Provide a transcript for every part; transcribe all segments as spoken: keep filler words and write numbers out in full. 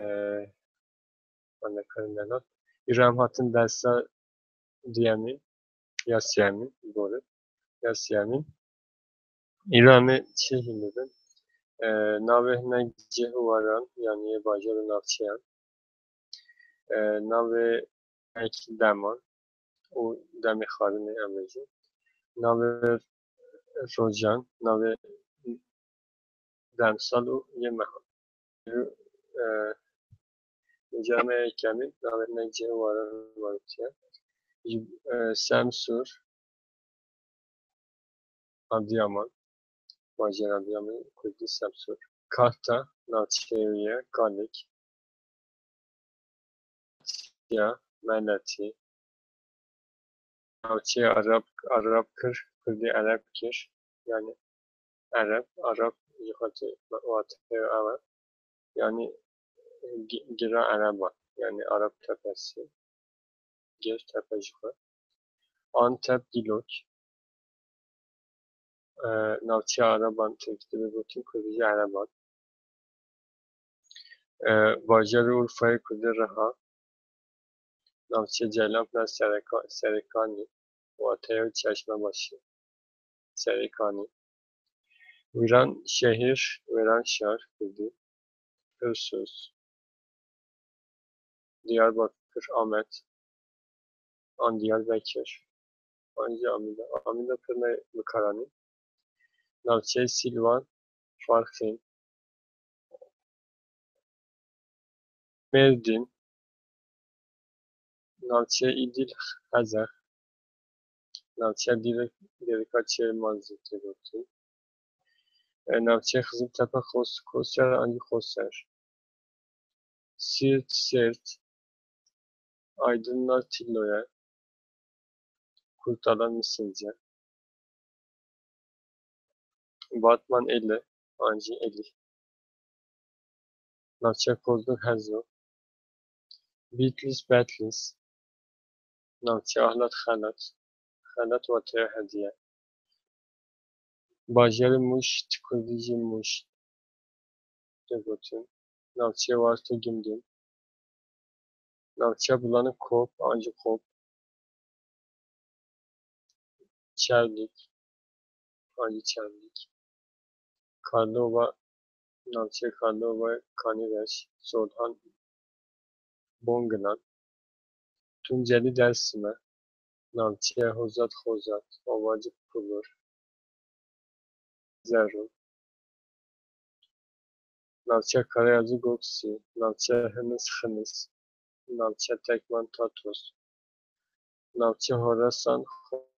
e, Anne Karin Lenat. Îro em hatin dersa duyemîn ya siyemîn, doğru. Ya siyemîn. Îro em ê çi hîn bibin? E, navê hinek cih û waran, yanî yê bajar û navçeyan. E, navê hinek deman û demê xwarinê em bêjin. Navê rojan, navê demsal û yê mehan. Û, e, Came yekemîn, navê hinek cih û waran varîtiye. Ji, e, Semsûr, Adıyaman, bajarê Adıyaman, kurdî Semsûr. Kahta, navçeyê wî ye, Kalik. Ya, Meletî. Navçeyê Arab, Arab kir, kurdî Ereb kir. Yanî Ereb, Arab jixwe tê, wateyê ew e. Yanî gi-, gira Ereban. Yanî Arab tepesi. Gir tepe jixwe. Antep, Dîlok. E, navçeya Ereban, tirkî dibê gotin, kurdî jî Ereban. E, bajarê Urfayê, kurdî Riha. Navçeya Ceylan, pina Sereka-, Serêkanî, wateya çeşme başî. Serêkanî. Wîran şehîr, Wêranşar, kurdî. Pirsûs. Diyarbakir, Amed. An Diyarbekir. An jî Amîda. Amîda pir ne bikaranî. Navçeyê Sîlvan, Farqîn. Mêrdîn. Navçeya Îdîl, Xezex. Navçeya Dîlik, Dêrika Çêrman jî tê gotin. E, navçeya Xiziltepe, Xos-, Koser an jî Xoser. Siirt, Sêrt. Aydınlar, Tilloye. Kurtalan, Misilce. Batman, Eli, an jî Elî. Navçeya Kozlûk, Hezo. Bitlis, Betlis. Navçeya Ahlat, Xelat. Xelat wateya hediye. Bajarê Mûş, ti kurdî jî Mûş tê gotin. Navçeya Warto, Gimdin. Navçeya Bulanık, Kop, an jî Xop. Çerlik, an jî Çerlik. Karlova, navçeya Karlova, Kanîreş, Solhan, Bongilan. Tunceli, Dersim e. Navçeya Hozat, Xozat, Ovacık, Pulur. Zerrû. Navçeya Karayazî, Goksî. Navçeya Hinis, Xinis. Navçeya Tekman, Tatos. Navçeya Horasan,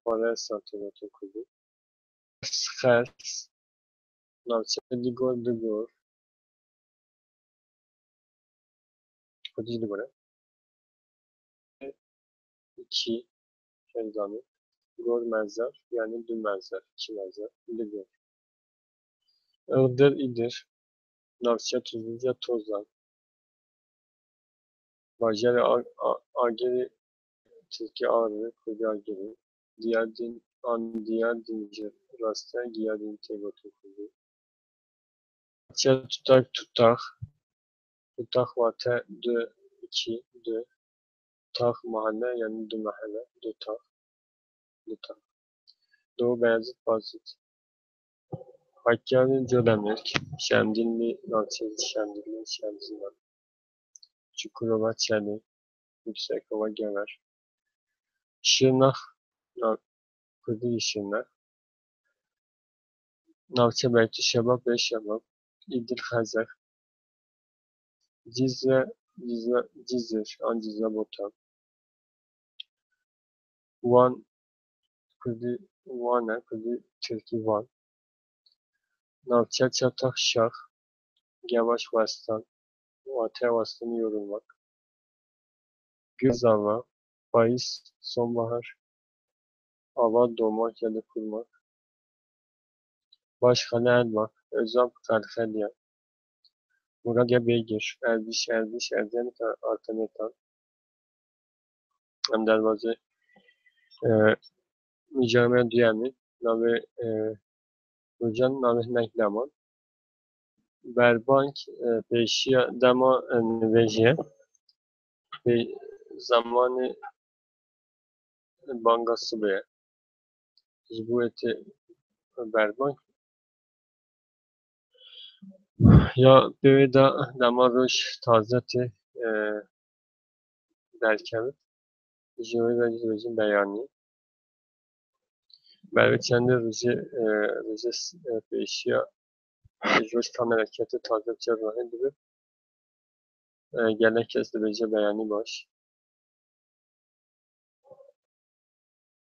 Xoresan tê gotin kurdî. Xers. Navçeya Digor, Digor. Kurdî Digor e. İki, Şenzami. Gor, Mezer, yanî du Mezer, iki Mezer, Digor. Iğdır, İdir. Navçeya Tuzluca, Tozan. Bajarê A-, A-, Agirî, tirkî Ağrı, kurdî Agirî. Diyardin, an Diyardin jî rast e, Giyardin tê gotin kurdî. Navçeya Tutak, Tutax. Tutax wate du, iki, du. Tax, mahalle, yanî du mahalle, du tax. Du tax. Doğu Beyazıt, Bazıt. Hakkari, Colemêrg. Şemdinli, navçeya Şemdinli, Şemzînan. Çukurova, Çelî. Yüksekova, Gever. Şirnex, na-, kurdî Şirnex. Navçe Beytuşebab, Bêşebab. Îdil, Xezex. Cizre, Cizre, Cizir, an Cizre, Botan. Wan, kurdî Wan e, kurdî tirkî Van. Navçe Çatak, Şax. Gevaş, Westan. Wateya westanî, yorulmak. Guzava, payız, sonbahar. Ava, doğmak ya da kurmak. Başxele, Elbak. Özap, Xelxeliya. Muradiye, Beygir. Erdiş, Erdiş, Erden, Artemêtan. Em derbazê, e, came duyemî, navê, e, rojan, navê hinek deman. Berbank, e, pêşiya dema, e, nivêjê ye. Pê-, zemanê banga sibê ye. Ji bo wê tê berbank. Ya pê wê de dema roj taze tê, e, derkevin. Ji wê ve jî dibêjin beyanî. Ber vê çendê rojê, e, rojê s-, e, pêşiya roj tam hereketê taze çê rohê dibe. E, gelek kes dibêje beyanî baş.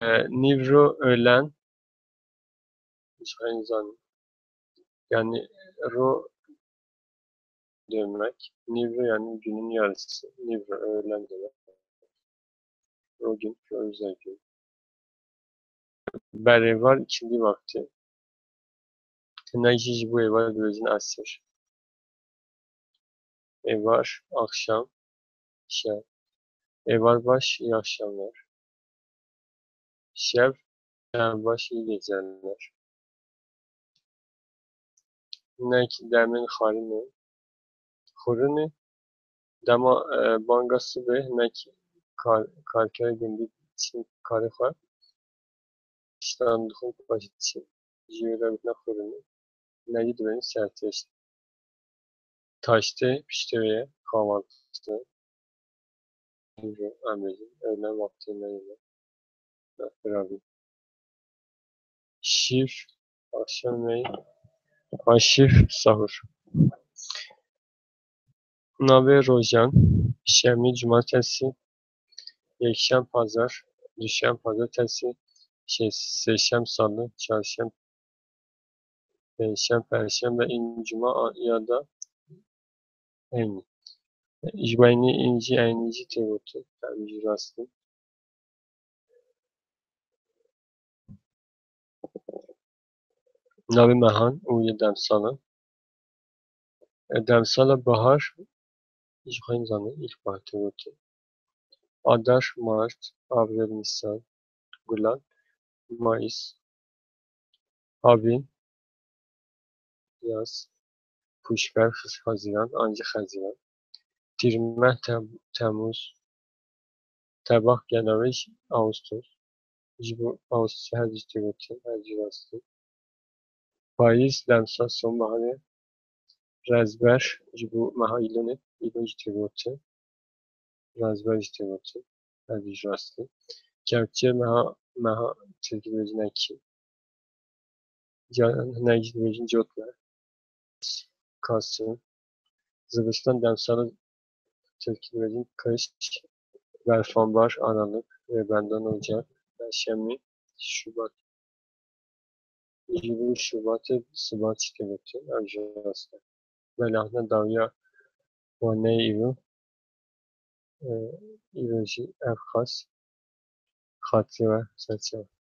E, nîvro öğlen, ji xwe zanin. Yani ro demek. Nîvro yani günün yarısı. Nîvro öğlen demek. Ro gün, ro özel gün. Berêvar, ikindi vakti. Hinek jî ji bo êvar dibêjin esir. Êvar, akşam, şev. Êvar baş, iyi akşamlar. Şev, şev baş, iyi geceler. Hinek demên xwarinê. Xwarinê, dema, e, banga sibê hinek kar-, karkerê gundî diçin karê xwe. Tiştan dixwin paşê diçin. Ji wê re gotina xwarinê. Hinek jî dibêjin sertêş. Taştê, piştê wê ye, kahvaltı. Em bêjin, öğlen vakti ne yemek. Beraber. Şîv, akşam yemeği. Ha, şîv, sahur. Navê rojan, şemî, cumartesi, yekşem, pazar, duşem, pazartesi, şey, sêşem, salı, çarşem, pêşem, perşembe, în cuma a-, ya da eynî. Ji bo eynî, în jî, eynî jî tê gotin. Em jî rast in. Navê mehan û yê demsalan. E, demsala bahar, ji xwe zanin, ilkbahar tê gotin. Adar, mart, avril, nîsan, gulan, mayîs, havîn, yaz, pûşber, xis-, haziran, an jî xeziran, tîrmeh, tem-, temûz, tebah, genawêj, awustos. Ji bo awustosê her jî tê gotin, her jî rast e. Payîz, demsal, sonbaharê. Rezber, ji bo meha îlonê, îlon jî tê gotin. Rezber jî tê gotin. Her jî rast e. Kevçê, meha, meha tirkî dibêjin ekîn. Ca-, hinek jî dibêjin cotme. Kasım. Zivistan, demsala tirkî dibêjin kış. Berfanbar, aralık. Rêbendana, ocak. Perşemî, şubat. Ji bo şubatê sibat jî tê gotin, ev jî rast e. Belê hatina dawiya waneyê îro, e, îro jî ev qas xatirê we serçe be.